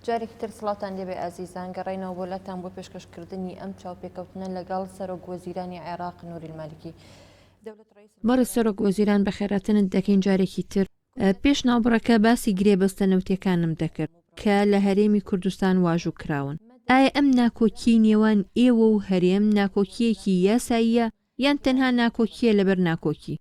جارێکی تر سڵاوتان لێبێ ئازیزان، گەڕاینەوە بۆ لاتان بۆ پێشکەشکردنی ئەم چاوپێکەوتنە لەگەڵ سەرۆک وەزیرانی عێراق نوری المالکی. بەڕێز سەرۆک وەزیران بەخێراتنت دەکەین جارێکی تر. پێش ناوبڕەکە باسی گرێبەستە نەوتیەکانم دەکرد کە لە هەرێمی کوردستان واژوو کراون. ئایا ئەم ناکۆکیەی نێوان ئێوە و هەرێم ناکۆکیەکی یاساییە یان تەنها ناکۆکیە لەبەر ناکۆکی؟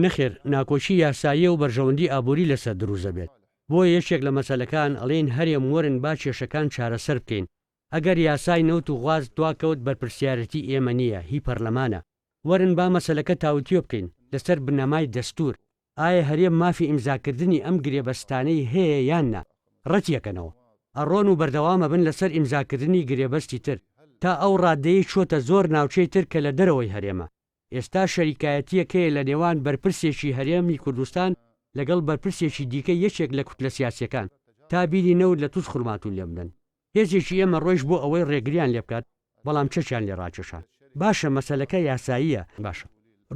نەخێر ناکۆکی یاساییە و بەرژەوەندی ئابووری لەسەر دروست دەبێت. بۆیە یەکێک لە مەسەلەکان ئەڵێین هەرێم وەرن با کێشەکان چارەسەر بکەین. ئەگەر یاسای نەوت و غاز دواکەوت بەرپرسیارێتی ئێمە نییە هی پەرلەمانە. وەرن با مەسەلەکە تاوتوێ بکەین لەسەر بنەمای دەستوور. ئایا هەرێم مافی ئیمزاکردنی ئەم گرێبەستانەی هەیە یان نا؟ ڕەتیەکەنەوە. ئەڕۆن و بەردەوام ئەبن لەسەر ئیمزاکردنی گرێبەستی تر تا ئەو ڕادەیەی چۆتە زۆر ناوچەی تر کە لە دەرەوەی هەرێمە. ئێستا شەریکایەتییەک هەیە لە نێوان بەرپرسێکی هەرێمی کوردستان لەگەڵ بەرپرسێکی دیکەی یەکێک لە کوتلە سیاسییەکان تا بیری نەوت لە توز خورماتوو لێبدەن. هێزێکی ئێمە ڕۆیشت بۆ ئەوەی ڕێگریان لێبکات، بەڵام چەکیان لێ ڕاکێشان. باشە مەسەلەکە یاساییە. باشە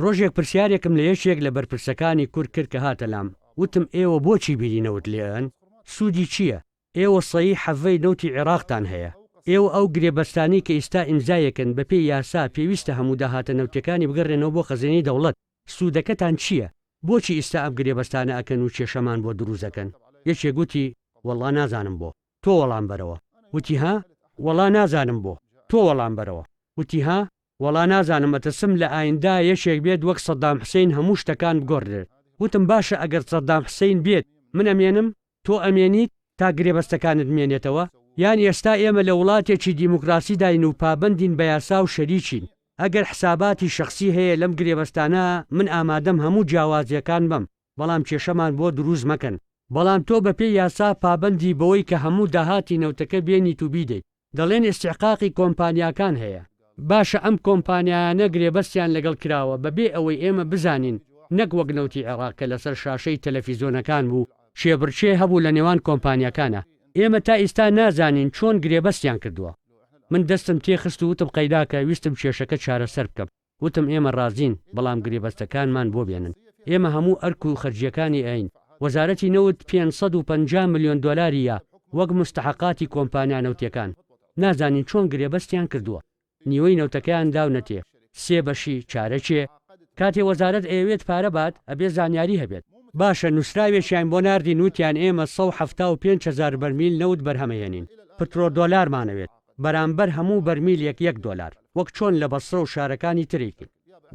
ڕۆژێک پرسیارێکم لە یەکێک لە بەرپرسەکانی کورد کرد کە هاتە لام، وتم ئێوە بۆچی بیری نەوت لێئەن؟ سوودی چییە؟ ئێوە سەیی حەڤەی نەوتی عێراقتان هەیە. ئێوە ئەو گرێبەستانەی کە ئیستا ئیمزایەکەن بەپێی یاسا پێویستە هەموو داهاتە نەوتیەکانی بگەڕێنەوە بۆ خەزێنەی دەوڵەت، سوودەکەتان چییە؟ بۆچی ئیستا ئەم گرێبەستانە ئەکەن و کێشەمان بۆ دروست ئەکەن؟ یەکێک وتی، وەڵڵا نازانم بۆ. تۆ وەڵام بەرەوە. وتی، ها؟ وەڵا نازانم بۆ. تۆ وەڵام بەرەوە. وتی، ها؟ وەڵا نازانم ئەترسم لە ئایندە یەکێک بێت وەک سەدام حسین هەموو شتەکان بگۆڕدرێت. وتم، باشە ئەگەر سەدام حسین بێت من ئەمێنم؟ تۆ ئەمێنیت تا گرێبەستەکانت بمێنێتەوە؟ یان ئێستا ئێمە لە وڵاتێکی دیموکراسیداین و پابەندین بە یاسا و شەریکین، ئەگەر حساباتی شەخسی هەیە لەم گرێبەستانە من ئامادەم هەموو جیاوازیەکان بەم، بەڵام کێشەمان بۆ دروست مەکەن. بەڵام تۆ بەپێی یاسا پابەندی بەوەی کە هەموو داهاتی نەوتەکە بێنیت و بیدەیت. دەڵێن ئیستیحقاقی کۆمپانیاکان هەیە. باشە ئەم کۆمپانیایانە گرێبەستیان لەگەڵ کراوە بەبێ ئەوەی ئێمە بزانین نەک وەک نەوتی عێڕاق کە لەسەر شاشەی تەلەفیزۆنەکان بوو کێبڕکێ هەبوو لە نێوان کۆمپانیاکانا ئێمە تا ئیستا نازانین چۆن گرێبەستیان کردووە. من دەستم تێخست و وتم قەیداکە ویستم کێشەکە چارەسەر بکەم. وتم ئێمە ڕازین، بەڵام گرێبەستەکانمان بۆ بێنن. ئێمە هەموو ئەرک و خەرجییەکانی ئەین. وەزارەتی نەوت 550 ملیۆن دۆلاری یا وەک موستەحەقاتی کۆمپانیا نەوتییەکان. نازانین چۆن گرێبەستیان کردووە. نیوەی نەوتەکەیان داونەتێ، سێ بەشی، چارەکێ. کاتێ وەزارەت ئەیەوێت پارە بات، ئەبێ زانیاری هەبێت. باشە نووسراوێکیان بۆ ناردین وتیان ئێمە 175 هەزار بەرمیل نەوت بەرهەمەهێنین، پترۆدۆلارمان ئەوێت. بەرامبەر هەموو بەرمیلێک یەک دۆلار، وەک چۆن لە بەسرە و شارەکانی ترێکین.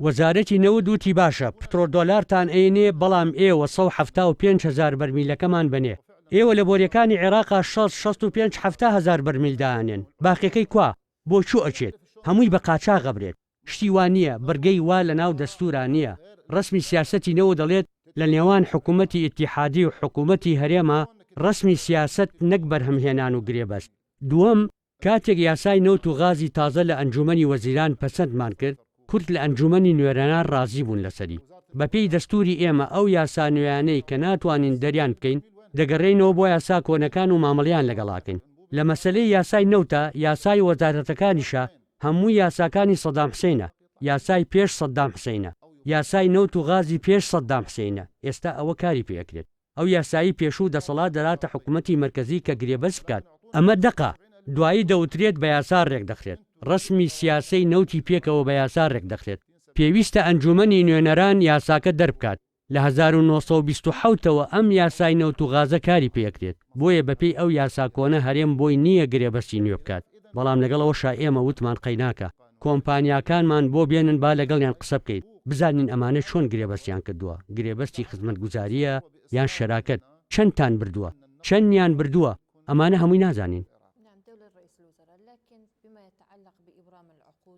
وەزارەتی نەوت وتی باشە پترۆدۆلارتان ئەینێ بەڵام ئێوە 175 هەزار بەرمیلەکەمان بەنێ، ئێوە لە بۆریەکانی عێراقا شەست، 65، 70 هەزار بەرمیل دائەنێن، باقیەکەی کوا؟ بۆ کوێ ئەچێت؟ هەمووی بە قاچاغ ئەبرێت. شتی وا نییە، بڕگەی وا لە ناو دەستوورا نییە. ڕەسمی سیاسەتی نەوت دەڵێت لە نێوان حکوومەتی ئیتیحادی و حکوومەتی هەرێما ڕەسمی سیاسەت نەک بەرهەمهێنان و گرێبەست. دووەم، کاتێک یاسای نەوت و غازی تازە لە ئەنجوومەنی وەزیران پەسەندمان کرد، کورد لە ئەنجوومەنی نوێنەران ڕازی بوون لەسەری. بەپێی دەستووری ئێمە ئەو یاسا نوێیانەی کە ناتوانین دەریان بکەین، دەگەڕێینەوە بۆ یاسا کۆنەکان و مامەڵەیان لەگەڵ ئەکەین. لە مەسەلەی یاسای نەوتا، یاسای وەزارەتەکانیشا، هەموو یاساکانی سەدام حسینە، یاسای پێش سەدام حسینە، یاسای نەوت و غازی پێش سەدام حسینە، ئێستا ئەوە کاری پێ ئەکرێت. ئەو یاسایی پێشوو دەسەڵات دەداتە حکومەتی مەرکەزی کە گرێبەست بکات، ئەمە دەقە، دوایی دەوترێت بە یاسا رێکدەخرێت، رەسمی سیاسەی نەوتی پێکەوە بە یاسا رێکدەخرێت، پێویستە ئەنجومەنی نوێنەران یاساکە دەربکات، لە 1927 ەوە ئەم یاسای نەوت و غازە کاری پێکرێت، بۆیە بەپێی ئەو یاسا کۆنە هەرێم بۆی نییە گرێبەستی نوێ بکات، بەڵام لەگەڵ ئەوەشا ئێمە وتمان قەیناکە کۆمپانیاکانمان بۆ بێنن با لەگەڵیان قسە بکەین بزانین ئەمانە چۆن گرێبەستیان کردووە، گرێبەستی خزمەتگوزارییە یان شەراکەت، چەندتان بردووە، چەندیان بردووە، ئەمانە هەمووی نازانین.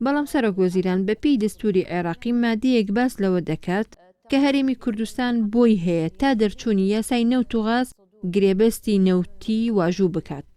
بەڵام سەرۆک وەزیران بەپێی دەستوری عێراقی مادەیەک باس لەوە دەکات کە هەرێمی کوردستان بۆی هەیە تا دەرچوونی یاسای نەوت و غاز گرێبەستی نەوتی واژوو بکات.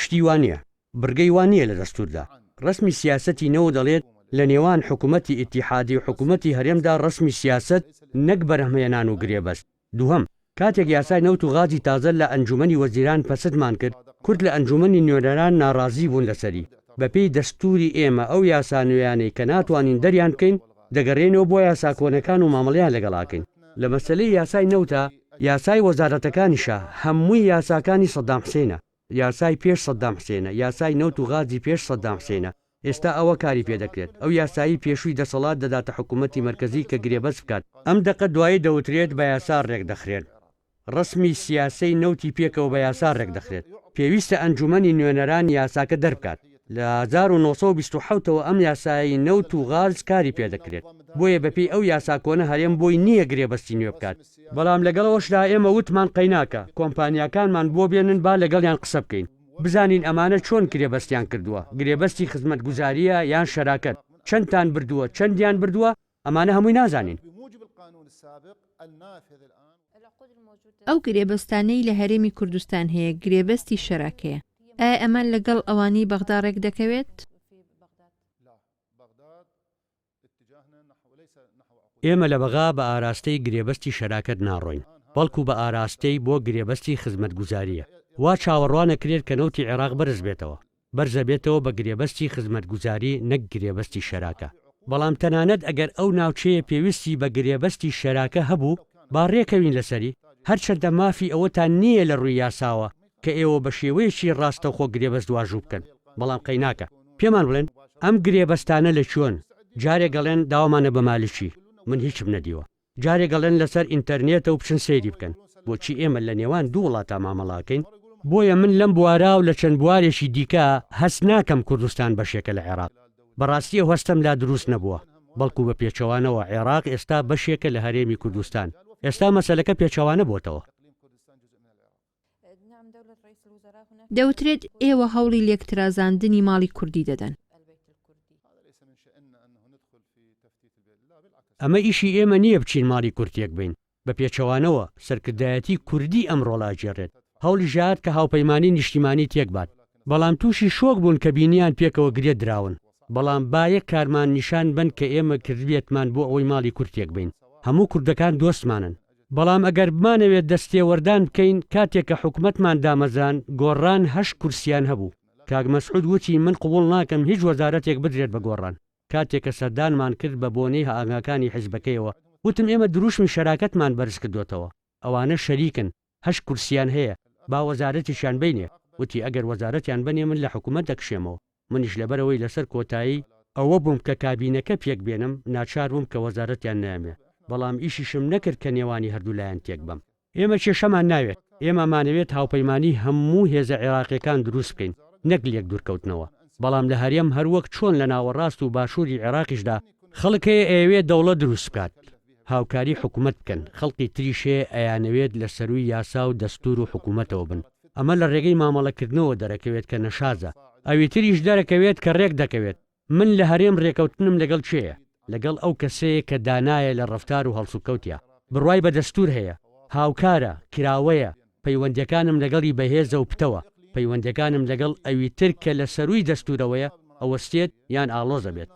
شتی وا نییە. بڕگەی وا نییە لە دەستووردا. ڕەسمی سیاسەتی نەوت دەڵێت لە نێوان حکوومەتی ئیتیحادی و حکوومەتی هەرێمدا ڕەسمی سیاسەت نەک بەرهەمهێنان و گرێبەست. دووهەم، کاتێک یاسای نەوت و غازی تازە لە ئەنجوومەنی وەزیران پەسندمان کرد، کورد لە ئەنجوومەنی نوێنەران ناڕازی بوون لەسەری. بەپێی دەستووری ئێمە ئەو یاسا نوێیانەی کە ناتوانین دەریان بکەین، دەگەرێینەوە بۆ یاسا کۆنەکان و مامەڵەیان لەگەڵ ئەکەین. لە مەسەلەی یاسای نەوتا، یاسای وەزارەتەکانیشا هەمووی یاساکانی سەدام حسینە، یاسای پێش سەدام حسێنە، یاسای نەوت و غازی پێش سەدام حسێنە، ئێستا ئەوە کاری پێدەکرێت، ئەو یاسایەی پێشووی دەسەڵات دەداتە حکوومەتی مەرکەزی کە گرێبەست بکات، ئەم دەقە دوایی دەوترێت بە یاسا ڕێکدەخرێن، ڕەسمی سیاسەی نەوتی پێکەوە بە یاسا ڕێکدەخرێت، پێویستە ئەنجوومەنی نوێنەران یاساکە دەربکات، لە 1927 ەوە ئەم یاسایەی نەوت و غاز کاری پێدەکرێت، بۆیە بەپێی ئەو یاسا کۆنە هەرێم بۆی نییە گرێبەستی نوێ بکات، بەڵام لەگەڵ ئەوەشدا ئێمە وتمان قەیناکە، کۆمپانیاکانمان بۆ بێنن با لەگەڵیان قسە بکەین، بزانین ئەمانە چۆن گرێبەستیان کردووە، گرێبەستی خزمەتگوزارییە یان شەراکەت، چەندتان بردووە، چەندیان بردووە، ئەمانە هەمووی نازانین. ئەو گرێبەستانەی لە هەرێمی کوردستان هەیە گرێبەستی شەراکەیە، ئایا ئەمە لەگەڵ ئەوانەی بەغدا رێکدەکەوێت؟ ئێمە لە بەغا بە ئاراستەی گرێبەستی شەراکەت ناڕۆین، بەڵکو بە ئاراستەی بۆ گرێبەستی خزمەتگوزارییە. وا چاوەڕوانەکرێت کە نەوتی عێراق بەرزبێتەوە. بەرزەبێتەوە بە گرێبەستی خزمەتگوزاری نەک گرێبەستی شەراکە. بەڵام تەنانەت ئەگەر ئەو ناوچەیە پێویستی بە گرێبەستی شەراکە هەبوو، با رێکەوین لەسەری، هەرچەندە مافی ئەوەتان نییە لە رووی یاساوە کە ئێوە بە شێوەیەکی ڕاستەوخۆ گرێبەست واژوو بکەن، بەڵام قەیناکە. پێمان بڵێن ئەم گرێبەستانە لە کوێن؟ جارێک ئەڵێن داومانە بە مالکی، من هیچم نەدیوە. جارێک ئەڵێن لەسەر ئینتەرنێتە و بچن سەیری بکەن. بۆچی ئێمە لە نێوان دوو وڵاتا مامەڵە ئەکەین؟ بۆیە من لەم بوارە و لە چەند بوارێکی دیکە هەست ناکەم کوردستان بەشێکە لە عێراق. بەڕاستی ئەو هەستەم لا دروست نەبووە، بەڵکو بە پێچەوانەوە عێراق ئێستا بەشێکە لە هەرێمی کوردستان. ئێستا مەسەلەکە پێچەوانە بۆتەوە. دەوترێت ئێوە هەوڵی لێکترازاندنی ماڵی کوردی دەدەن. ئەمە ئیشی ئێمە نییە بچین ماڵی کورد تێکبەین، بە پێچەوانەوە سەرکردایەتی کوردی ئەم ڕۆڵە ئەگێڕێت، هەوڵی ژات کە هاوپەیمانی نیشتیمانی تێکبات، بەڵام تووشی شۆک بوون کە بینیان پێکەوە گرێ دراون، بەڵام با یەک کارمان نیشان بەن کە ئێمە کردبێتمان بۆ ئەوەی ماڵی کورد تێکبەین، هەموو کوردەکان دۆستمانن، بەڵام ئەگەر بمانەوێت دەستێوەردان بکەین، کاتێک کە حکومەتمان دامەزراند، گۆڕان هەشت کورسیان هەبوو، کاک مەسعود وتی من قبوڵ ناکەم هیچ وەزارەتێک بدرێت بە گۆڕان، کاتێک کە سەردانمان کرد بە بۆنەی ئاهەنگەکانی حیزبەکەیەوە، وتم ئێمە دروشمی شەراکەتمان بەرزکردۆتەوە، ئەوانە شەریکن، هەشت کورسیان هەیە، با وەزارەتێکیان بەینێ، وتی ئەگەر وەزارەتیان بەنێ من لە حکومەت دەکشێمەوە، منیش لەبەرئەوەی لەسەر کۆتایی ئەوە بووم کە کابینەکە پێکبێنم ناچار بووم کە وەزارەتیان نەیەمێ، بەڵام ئیشیشم نەکرد کە نێوانی هەردوو لایەن تێکبەم. ئێمە کێشەمان ناوێت، ئێمە ئەمانەوێت هاوپەیمانی هەموو هێزە عێراقییەکان دروست بکەین نەک لێک دوورکەوتنەوە، بەڵام لە هەرێم هەروەک چۆن لە ناوەڕاست و باشووری عێراقیشدا خەڵک هەیە ئەیەوێت دەوڵەت دروست بکات، هاوکاری حکومەت بکەن، خەڵکی تریش هەیە ئەیانەوێت لە سەرووی یاسا و دەستوور و حکومەتەوە بن، ئەمە لە ڕێگەی مامەڵەکردنەوە دەرەکەوێت کە نەشازە، ئەویتریش دەرەکەوێت کە ڕێک دەکەوێت، من لە هەرێم ڕێکەوتنم لەگەڵ کێیە؟ لەگەڵ ئەو کەسەیە کە دانایە لە ڕەفتار و هەڵسوکەوتیا، بڕوای بە دەستوور هەیە، هاوکارە، کراوەیە، پەیوەندیەکانم لەگەڵی بەهێزە و پتەوە، پەیوەندیەکانم لەگەڵ ئەویتر کە لە سەرووی دەستوورەوەیە ئەوەستێت یان ئاڵۆز ئەبێت.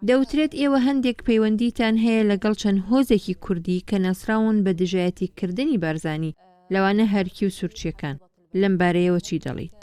دەوترێت ئێوە هەندێک پەیوەندیتان هەیە لەگەڵ چەند هۆزێکی کوردی کە ناسراون بە دژایەتی کردنی بارزانی، لەوانە هەرکی و سورچیەکان، لەم بارەیەوە چی دەڵێیت؟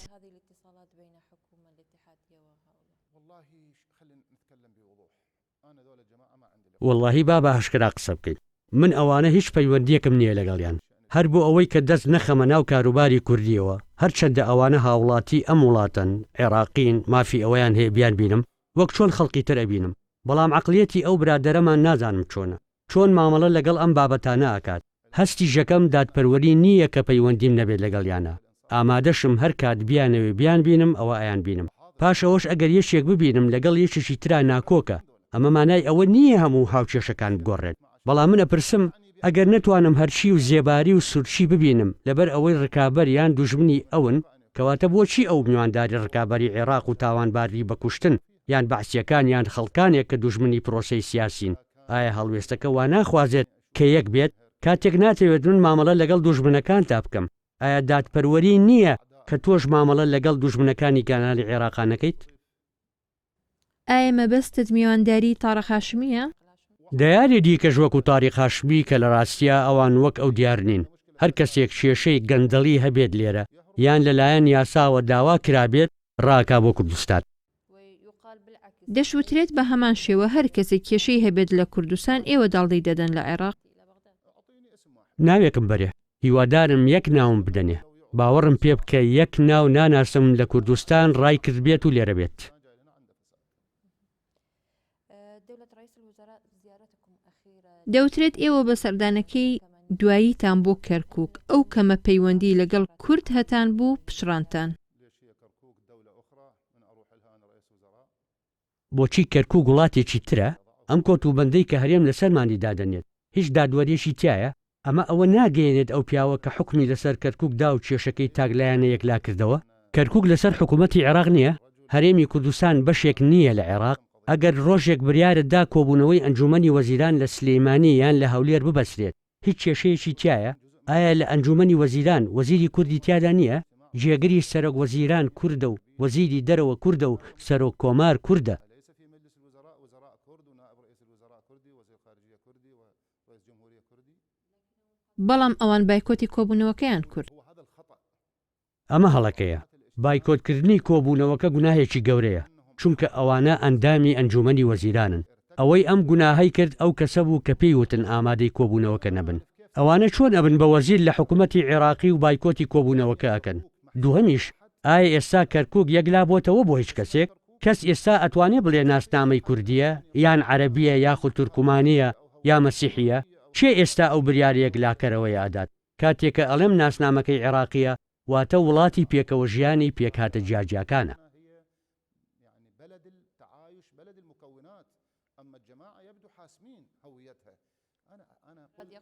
وەڵاهی با بە ئاشکرا قسە بکەین من ئەوانە هیچ پەیوەندیەکم نیە لەگەڵیان هەر بۆ ئەوەی کە دەست نەخەمە ناو کاروباری کوردیەوە هەرچەندە ئەوانە هاوڵاتی ئەم وڵاتەن عێڕاقین مافی ئەوەیان هەیە بیانبینم وەک چۆن خەڵکی تر ئەبینم بەڵام عەقڵیەتی ئەو برادەرەمان نازانم چۆنە چۆن مامەڵە لەگەڵ ئەم بابەتانە ئەکات هەستی ژەکەم دادپەروەری نییە کە پەیوەندیم نەبێت لەگەڵیانا، ئامادەشم هەر کات بیانەوێ بیانبینم ئەوە ئەیانبینم، پاش ئەوەش ئەگەر یەکێک ببینم لەگەڵ یەکێکی ترا ناکۆکە ئەمە مانای ئەوە نییە هەموو هاوکێشەکان بگۆڕێت، بەڵام من ئەپرسم ئەگەر نەتوانم هەرچی و زێباری و سورچی ببینم لەبەر ئەوەی ڕکابەر یان دوژمنی ئەون کەواتە بۆچی ئەو میوانداری ڕکابەری عێڕاق و تاوانباری بە کوشتن یان بەعسیەکان یان خەڵکانێک کە دوژمنی پرۆسەی سیاسین ئایا هەڵوێستەکە واناخوازێت کە یەک بێت، کاتێک ناتەوێت من مامەڵە لەگەڵ دوژمنەکانتا بکەم، ئایا دادپەروەری نییە کە تۆش مامەڵە لەگەڵ دوژمنەکانی گەلانی عێراقا نەکەیت؟ ئایا مەبەستت میوانداریی تارق هاشمییە؟ دەیانی دیکەش وەکو تاریق هاشمی کە لە ڕاستیا ئەوان وەک ئەو دیار نین. هەر کەسێک کێشەی گەندەڵی هەبێت لێرە یان لە لایەن یاساوە داوا کرابێت، ڕائەکا بۆ کوردستان. دەشوترێت بە هەمان شێوە هەر کەسێک کێشەی هەبێت لە کوردستان ئێوە داڵدەی دەدەن لە عێراق. ناوێکم بەرێ هیوادارم یەک ناوم بدەنێ باوەڕم پێ بکە یەک ناو ناناسم لە کوردستان ڕای کردبێت و لێرە بێت. دەوترێت ئێوە بە سەردانەکەی دواییتان بۆ کەرکوک ئەو کەمە پەیوەندی لەگەڵ کورد هەتان بوو پچڕاندتان. بۆچی کەرکوک وڵاتێکی ترە؟ ئەم کۆتوبەندەی کە هەرێم لەسەرمانی دادەنێت هیچ دادوەریەکی تیایە؟ ئەمە ئەوە ناگەیەنێت ئەو پیاوە کە حوکمی لەسەر کەرکوک دا و کێشەکەی تاک لایەنە یەکلا کردەوە؟ کەرکوک لەسەر حکومەتی عێراق نیە؟ هەرێمی کوردستان بەشێک نیە لە عێراق؟ ئەگەر ڕۆژێک بریارت دا کۆبوونەوەی ئەنجومەنی وەزیران لە سلیمانی یان لە هەولێر ببەسرێت هیچ کێشەیەکی تیایە؟ ئایا لە ئەنجومەنی وەزیران وەزیری کوردی تیادا نیە؟ جێگری سەرۆک وەزیران کوردە و وەزیری دەرەوە کوردە و سەرۆک کۆمار کوردە. بەڵام ئەوان بایکۆتی کۆبوونەوەکەیان کرد. ئەمە هەڵەکەیە. بایکۆتکردنی کۆبوونەوەکە گوناهێکی گەورەیە، چونکە ئەوانە ئەندامی ئەنجوومەنی وەزیرانن. ئەوەی ئەم گوناهەی کرد ئەو کەسە بوو کە پێی وتن ئامادەی کۆبوونەوەکە نەبن. ئەوانە چۆن ئەبن بە وەزیر لە حکومەتی عێراقی و بایکۆتی کۆبوونەوەکە ئەکەن؟ دووهەمیش ئایا ئێستا کەرکوک یەکلا بۆتەوە بۆ هیچ کەسێک؟ کەس ئێستا ئەتوانێ بڵێ ناسنامەی کوردیە یان عەرەبیە یاخود تورکمانیە یا مەسیحیە؟ کێ ئێستا ئەو بریارە یەکلاکەرەوەیە ئەدات؟ کاتێ کە ئەڵێم ناسنامەکەی عێراقیە واتە وڵاتی پێکەوە ژیانی پێکهاتە جیاجیاکانە.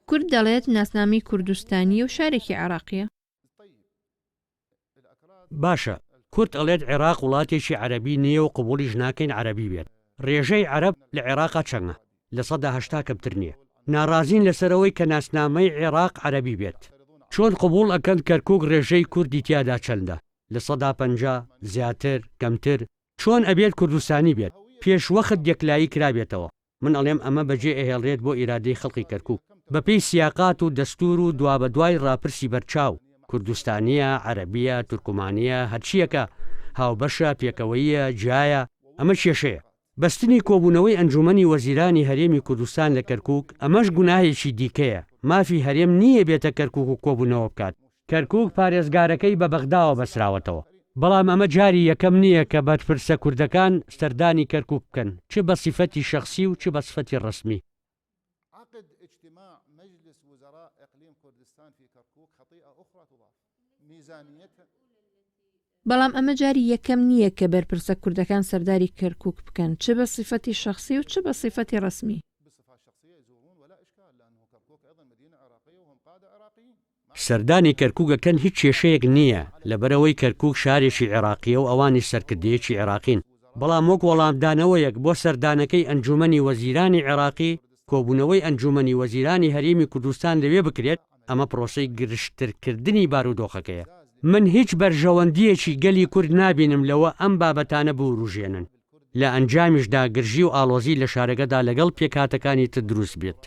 کورد دەڵێت ناسنامەی کوردستانیە و شارێکی عێراقیە. باشە کورد ئەڵێت عێراق وڵاتێکی عەرەبی نییە و قبوڵیش ناکەین عەرەبی بێت. ڕێژەی عەرەب لە عێراقا چەنە؟ 80% کەمتر نییە. ناڕازین لەسەر ئەوەی کە ناسنامەی عێراق عەرەبی بێت. چۆن قبوڵ ئەکەن کەرکوک ڕێژەی کوردی تیادا چەندە؟ 50%؟ زیاتر؟ کەمتر؟ چۆن ئەبێت کوردستانی بێت؟ پێش وەخت یەکلایی کرابێتەوە. من ئەڵێم ئەمە بەجێ ئەهێڵرێت بۆ ئیرادەی خەڵقی کەرکوک بەپێی سیاقات و دەستور و دوابەدوای ڕاپرسی بەرچاو، کوردستانیە، عەرەبیە، تورکمانیە، هەرچیەکە، هاوبەشە، پێکەوەییە، جیایە، ئەمە کێشەیە. بەستنی کۆبونەوەی ئەنجومەنی وەزیرانی هەرێمی کوردستان لە کەرکوک، ئەمەش گوناهێکی دیکەیە، مافی هەرێم نییە بێتە کەرکوک و کۆبونەوە بکات، کەرکوک پارێزگارەکەی بە بەغداوە بەستراوەتەوە، بەڵام ئەمە جاری یەکەم نییە کە بەرپرسە کوردەکان سەردانی کەرکوک بکەن، چ بە سیفەتی شەخسی و چ بە سفەتی ڕەسمی. بەڵام ئەمە جاری یەکەم نییە کە بەرپرسە کوردەکان سەرداری کەرکوک بکەن، چ بە سیفەتی شەخسی و چ بە سیفەتی ڕەسمی. سەردانی کەرکوک ئەکەن هیچ کێشەیەک نییە، لەبەرئەوەی کەرکوک شارێکی عێراقییە و ئەوانیش سەرکردەیەکی عێراقین، بەڵام وەک وەڵامدانەوەیەک بۆ سەردانەکەی ئەنجومەنی وەزیرانی عێراقی، کۆبوونەوەی ئەنجومەنی وەزیرانی هەرێمی کوردستان لەوێ بکرێت، ئەمە پرۆسەی گرژترکردنی بارودۆخەکەیە. من هیچ بەرژەوەندییەکی گەلی کورد نابینم لەوە ئەم بابەتانە بوروژێنن، لە ئەنجامیشدا گرژی و ئاڵۆزی لە شارەکەدا لەگەڵ پێکهاتەکانی تر دروست بێت.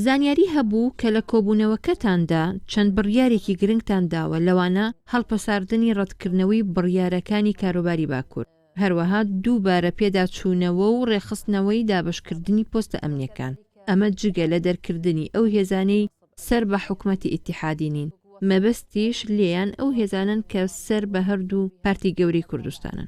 زانیاری هەبوو کە لە کۆبوونەوەکەتاندا چەند بڕیارێکی گرنگتان داوە لەوانە هەڵپەساردنی ڕەتکردنەوەی بڕیارەکانی کاروباری باکوور، هەروەها دووبارە پێداچوونەوە و ڕێکخستنەوەی دابەشکردنی پۆستە ئەمنیەکان، ئەمە جگە لە دەرکردنی ئەو هێزانەی سەر بە حکومەتی ئیتیحادی نین، مەبەستیش لێیان ئەو هێزانەن کە سەر بە هەردوو پارتی گەورەی کوردستانن.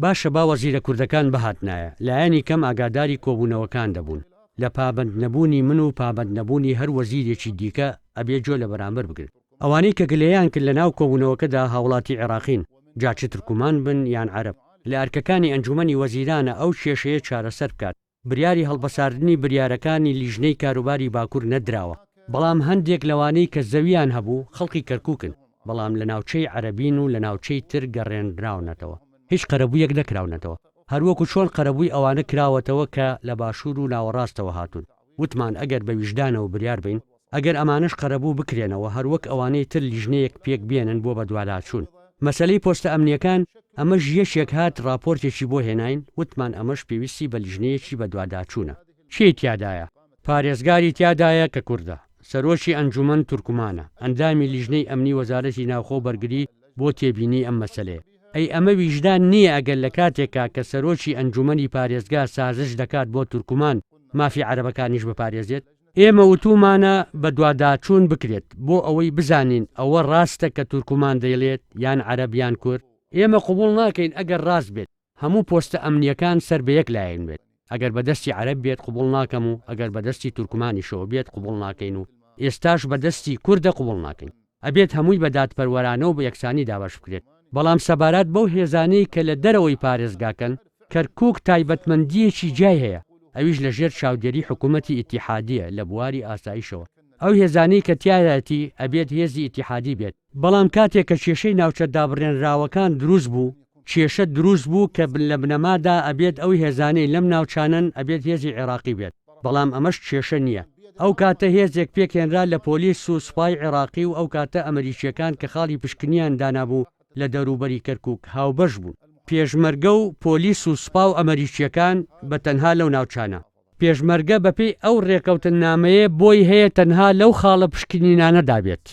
باشە با وەزیرە کوردەکان بهاتنایە، لایەنی کەم ئاگاداری کۆبوونەوەکان دەبوون. لە پابەند نەبوونی من و پابەند نەبوونی هەر وەزیرێکی دیکە ئەبێ گوێ لە بەرامبەر بگرن. ئەوانەی کە گلەیان کرد لە ناو کۆبوونەوەکەدا هاوڵاتی عێراقین، جا چ تورکمان بن یان عەرەب. لە ئەرکەکانی ئەنجومەنی وەزیرانە ئەو کێشەیە چارەسەر بکات. بریاری هەڵپەساردنی بریارەکانی لیژنەی کاروباری باکور نەدراوە، بەڵام هەندێک لەوانەی کە زەویان هەبوو خەڵکی کەرکوکن، بەڵام لە ناوچەی عەرەبین و لە ناوچەی تر گەڕێنراونەتەوە، هیچ قەرەبوویەک نەکراونەتەوە، هەروەکو چۆن قەرەبووی ئەوانە کراوەتەوە کە لە باشور و ناوەڕاستەوە هاتوون، وتمان ئەگەر بە ویژدانەوە بریار بەین، ئەگەر ئەمانەش قەرەبوو بکرێنەوە هەروەک ئەوانەی تر لیژنەیەک پێک بێنن بۆ بەدواداچوون مەسەلەی پۆستە ئەمنیەکان، ئەمەش یەکێک هات ڕاپۆرتێکی بۆ هێناین وتمان ئەمەش پێویستی بە لیژنەیەکی بەدواداچوونە. کێی تیادایە؟ پارێزگاری تیادایە کە کوردە، سەرۆکی ئەنجومەن تورکمانە، ئەندامی لیژنەی ئەمنی وەزارەتی ناوخۆ و بەرگری بۆ تێبینی ئەم مەسەلەیە. ئەی ئەمە ویژدان نییە ئەگەر لە کاتێکا کە سەرۆکی ئەنجومەنی پارێزگا سازش دەکات بۆ تورکمان مافی عەرەبەکانیش بپارێزێت؟ ئێمە وتومانە بەدواداچوون بکرێت بۆ ئەوەی بزانین ئەوە ڕاستە کە تورکمان دەیڵێت یان عەرەب یان کورد؟ ئێمە قبوڵ ناکەین ئەگەر ڕاست بێت هەموو پۆستە ئەمنییەکان سەر بە یەک لایەن بێت، ئەگەر بە دەستی عەرەب بێت قبوڵ ناکەم و ئەگەر بە دەستی تورکمانیشەوە بێت قبوڵ ناکەین و ئێستاش بە دەستی کوردە قبوڵ ناکەین. ئەبێت هەمووی بە دادپەروەرانە و بە یەکسانی دابەش بکرێت. بەڵام سەبارات بەو هێزانەی کە لە دەرەوەی پارێزگاکەن، کەرکوک تایبەتمەندییەکی جیای هەیە، ئەویش لە ژێر چاودێری حکومەتی ئیتیحادییە لە بواری ئاسایشەوە. ئەو هێزانەی کە تیایەتی ئەبێت هێزی ئیتیحادی بێت. بەڵام کاتێک کە کێشەی ناوچە دابڕێنراوەکان دروست بوو، کێشە دروست بوو کە لە بنەمادا ئەبێت ئەو هێزانەی لەم ناوچانەن ئەبێت هێزی عێراقی بێت، بەڵام ئەمەش کێشە نییە. ئەو کاتە هێزێک پێکهێنرا لە پۆلیس و سوپای عێراقی و ئەو کاتە ئەمریکییەکان کە خاڵی پشکنیان دانابوو لە دەوروبەری کەرکوک هاوبەش بوون. پێشمەرگە و پۆلیس و سوپا و ئەمریکییەکان بە تەنها لەو ناوچانە. پێشمەرگە بەپێی ئەو رێکەوتننامەیە بۆی هەیە تەنها لەو خاڵە پشکنینانەدا بێت.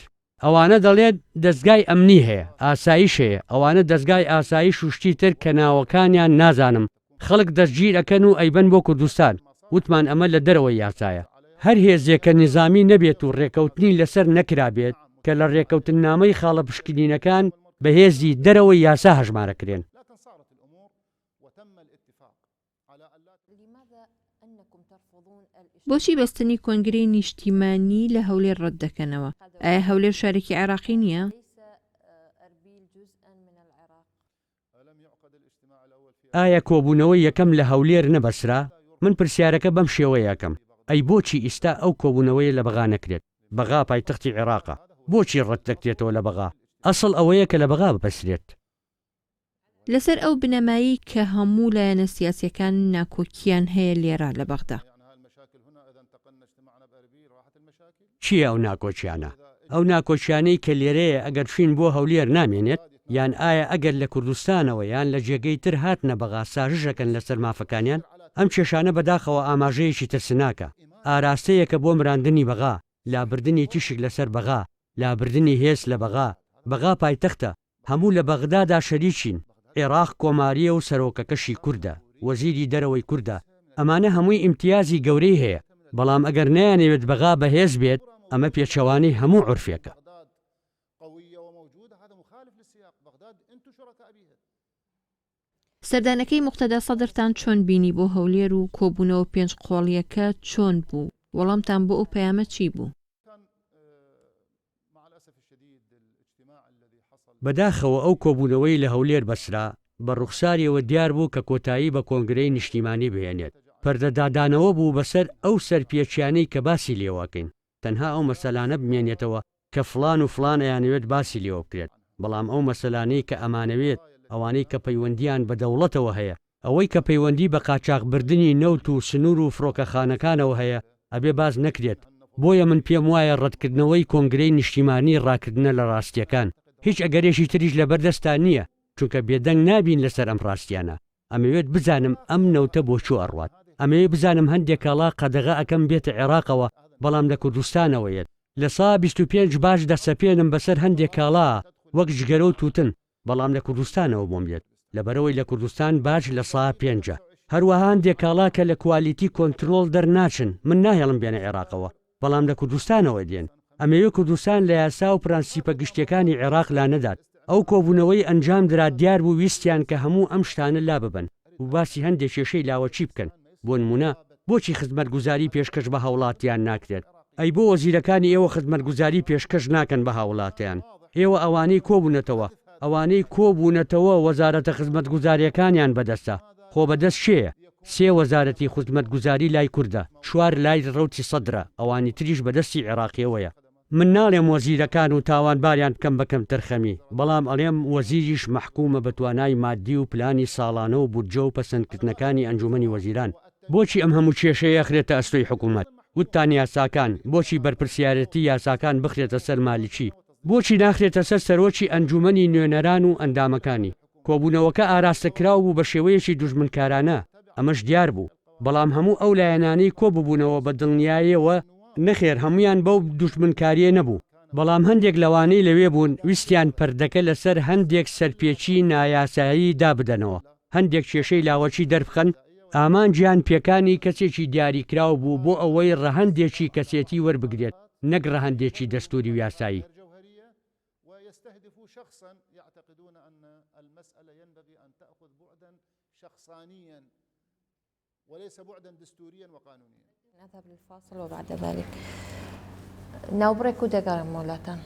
ئەوانە دەڵێن دەزگای ئەمنی هەیە، ئاسایش هەیە، ئەوانە دەزگای ئاسایش و شتی تر کە ناوەکانیان نازانم، خەڵک دەستگیر ئەکەن و ئەیبەن بۆ کوردستان، وتمان ئەمە لە دەرەوەی یاسایە. هەر هێزێک کە نیزامی نەبێت و رێکەوتنی لەسەر نەکرابێت، کە لە رێکەوتننامەی خاڵە پشکنینەکان بە هێزی دەرەوەی یاسا هەژمارەکرێن. بۆچی بەستنی کۆنگرەی نیشتیمانی لە هەولێر ڕەتدەکەنەوە؟ ئایا هەولێر شارێکی عێراقی نییە؟ ئایا کۆبوونەوەی یەکەم لە هەولێر نەبەسرا؟ من پرسیارەکە بەم شێوەیە ئەکەم، ئەی بۆچی ئیستا ئەو کۆبوونەوەیە لە بەغا نەکرێت؟ بەغا پایتەختی عێراقە، بۆچی ڕەتدەکرێتەوە لە بەغا؟ ئەسڵ ئەوەیە کە لە بەغا ببەسرێت. لەسەر ئەو بنەمایەی کە هەموو لایەنە سیاسیەکان ناکۆکییان هەیە لێرە لە بەغدا. چییە ئەو ناکۆکیانە؟ ئەو ناکۆکیانەی کە لێرەیە ئەگەر چوین بۆ هەولێر نامێنێت؟ یان ئایا ئەگەر لە کوردستانەوە یان لە جێگەی تر هاتنە بەغا سازش ئەکەن لەسەر مافەکانیان؟ ئەم کێشانە بەداخەوە ئاماژەیەکی ترسناکە، ئاراستەیەکە بۆ مراندنی بەغا، لابردنی تیشک لەسەر بەغا، لابردنی هێز لە بەغا، بەغا پایتەختە، هەموو لە بەغدادا شەریکین، عێراق کۆمارییە و سەرۆکەکەشی کوردە، وەزیری دەرەوەی کوردە، ئەمانە هەمووی ئیمتیازی گەورەی هەیە، بەڵام ئەگەر نەیانەوێت بەغا بەهێز بێت، ئەمە پێچەوانەی هەموو عورفێکە. سەردانەکەی موقتەدا سەدرتان چۆن بینی بۆ هەولێر و کۆبوونەوە پێنج قۆڵییەکە چۆن بوو، وەڵامتان بۆ ئەو پەیامە چی بوو؟ بەداخەوە ئەو کۆبوونەوەی لە هەولێر بەسرا، بە ڕوخساریەوە دیار بوو کە کۆتایی بە کۆنگرەی نیشتیمانی بهێنێت، پەردەدادانەوە بوو بەسەر ئەو سەرپێچیانەی کە باسی لێوەکەین، تەنها ئەو مەسەلانە بمێنێتەوە کە فڵان و فڵان ئەیانەوێت باسی لێوە بکرێت، بەڵام ئەو مەسەلانەی کە ئەمانەوێت، ئەوانەی کە پەیوەندییان بە دەوڵەتەوە هەیە، ئەوەی کە پەیوەندی بە قاچاخبردنی نەوت و سنوور و فڕۆکەخانەکانەوە هەیە، ئەبێ باس نەکرێت. بۆیە من پێم وایە ڕەتکردنەوەی کۆنگرەی نیشتیمانی ڕاکردنە لە ڕاستییەکان. هیچ ئەگەرێکی تریش لەبەردەستا نییە، چونکە بێدەنگ نابین لەسەر ئەم ڕاستییانە. ئەمەوێت بزانم ئەم نەوتە بۆ کوێ ئەڕوات؟ ئەمەوێ بزانم هەندێک کاڵا قەدەغە ئەکەم بێتە عێراقەوە بەڵام لە کوردستانەوە یەت. 25% باج دەسەپێنم بەسەر هەندێک کاڵا وەک جگەرە و توتن بەڵام لە کوردستانەوە بۆم یەت لەبەرئەوەی لە کوردستان باج لە سا پێنجە. هەروەها هەندێک کاڵا کە لە quality control دەرناچن من ناهێڵم بێنە عێراقەوە بەڵام لە کوردستانەوە دێن. ئەمەوێ کوردستان لە یاسا و پرەنسیپە گشتیەکانی عێراق لانەدات. ئەو کۆبوونەوەی ئەنجام درا دیار بوو ویستیان کە هەموو ئەم شتانە لاببەن و باسی هەندێ کێشەی لاوەکی بکەن. بۆ نموونە بۆچی خزمەتگوزاری پێشکەش بە هاوڵاتیان ناکرێت؟ ئەی بۆ وەزیرەکانی ئێوە خزمەتگوزاری پێشکەش ناکەن بە هاوڵاتیان؟ ئێوە ئەوانەی کۆبوونەتەوە، ئەوانەی کۆبوونەتەوە وەزارەتە خزمەتگوزاریەکانیان بەدەستە، خۆ بەدەست کێیە؟ سێ وەزارەتی خزمەتگوزاری لای کوردە، چوار لای ڕەوتی سەدرە، ئەوانی تریش بەدەستی عێراقیەوەیە. من ناڵێم وەزیرەکان و تاوانباریان بکەم بە کەمتەرخەمی، بەڵام ئەڵێم وەزیریش مەحکومە بە توانای مادی و پلانی ساڵانە و بودجە و پەسەندکردنەکانی ئەنجومەنی وەزیران. بۆچی ئەم هەموو کێشەیە ئەخرێتە ئەستۆی حکومەت؟ وتتان یاساکان، بۆچی بەرپرسیارێتی یاساکان بخرێتە سەر مالکی؟ بۆچی ناخرێتە سەر سەرۆکی ئەنجومەنی نوێنەران و ئەندامەکانی؟ کۆبوونەوەکە ئاراستەکراو بوو بە شێوەیەکی دوژمنکارانە، ئەمەش دیار بوو. بەڵام هەموو ئەو لایەنانەی کۆ ببوونەوە بە دڵنیایەوە نەخێر هەموویان بەو دوژمنکارییە نەبوو، بەڵام هەندێک لەوانەی لەوێ بوون ویستیان پەردەکە لەسەر هەندێک سەرپێچی نایاسایی دابدەنەوە، هەندێک کێشەی لاوەکی دەربخەن، ئامانجیان پێکانی کەسێکی دیاریکراو بوو بۆ ئەوەی ڕەهەندێکی کەسێتی وەربگرێت نەک ڕەهەندێکی دەستووری و یاسایی. وليس بعدا دستوريا وقانونيا. نذهب للفاصل وبعد ذلك ناوبڕێک و دەگەڕێمەوە لاتان.